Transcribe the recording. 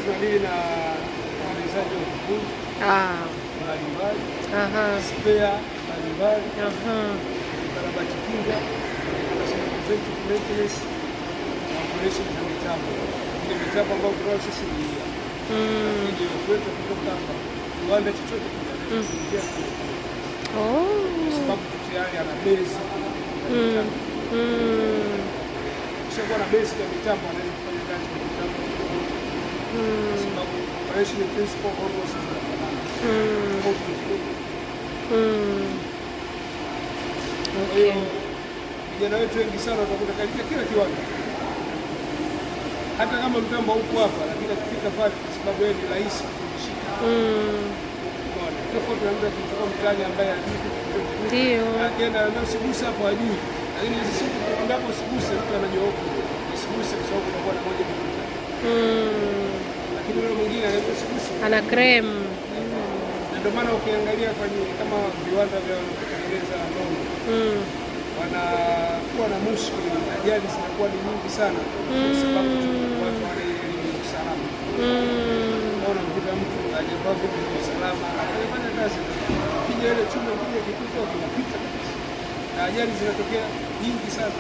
Tunadili na utengenezaji wa vipuri mbalimbali, spare mbalimbali, ukarabati kinga, tunasema preventive maintenance na operation za mitambo. Ile mitambo ambayo tunayo sisi ni hii hapa. Lakini watu wetu kutoka hapa, kiwanda chochote kile kuingia kwenye kwa sababu tu tayari ana base ya mitambo. Kishakuwa na base ya mitambo, anaweza kufanya kazi kwenye mitambo yote, kwa sababu operation principle almost zinafanana. Tofauti ni kidogo. Kwa hiyo vijana wetu wengi sana utakuta katika kila kiwanda, hata kama mtambo huko hapa, lakini akifika pale, kwa sababu yeye ni rahisi kufundishika. Unaona, tofauti na mtu akimchukua mtaani ambaye hajui kitu chochote. Akienda anambia usiguse hapo, hajui. Lakini sisi tukiambia hapo usiguse, mtu anajua huko usiguse, kwa sababu kunakuwa na moja, mbili, tatu. Lakini yule mwingine anaambia usiguse, Ana cream. Na ndio maana ukiangalia kwenye kama viwanda vya kutengeneza nondo wanakuwa na mushkili, ajali zinakuwa ni nyingi sana, kwa sababu tu watu wana ile elimu ya usalama. Unamkuta mtu hajavaa vitu vya usalama, anafanya fanya kazi, kija ile chuma kija kipita, kinapita kabisa, na ajali zinatokea nyingi sana.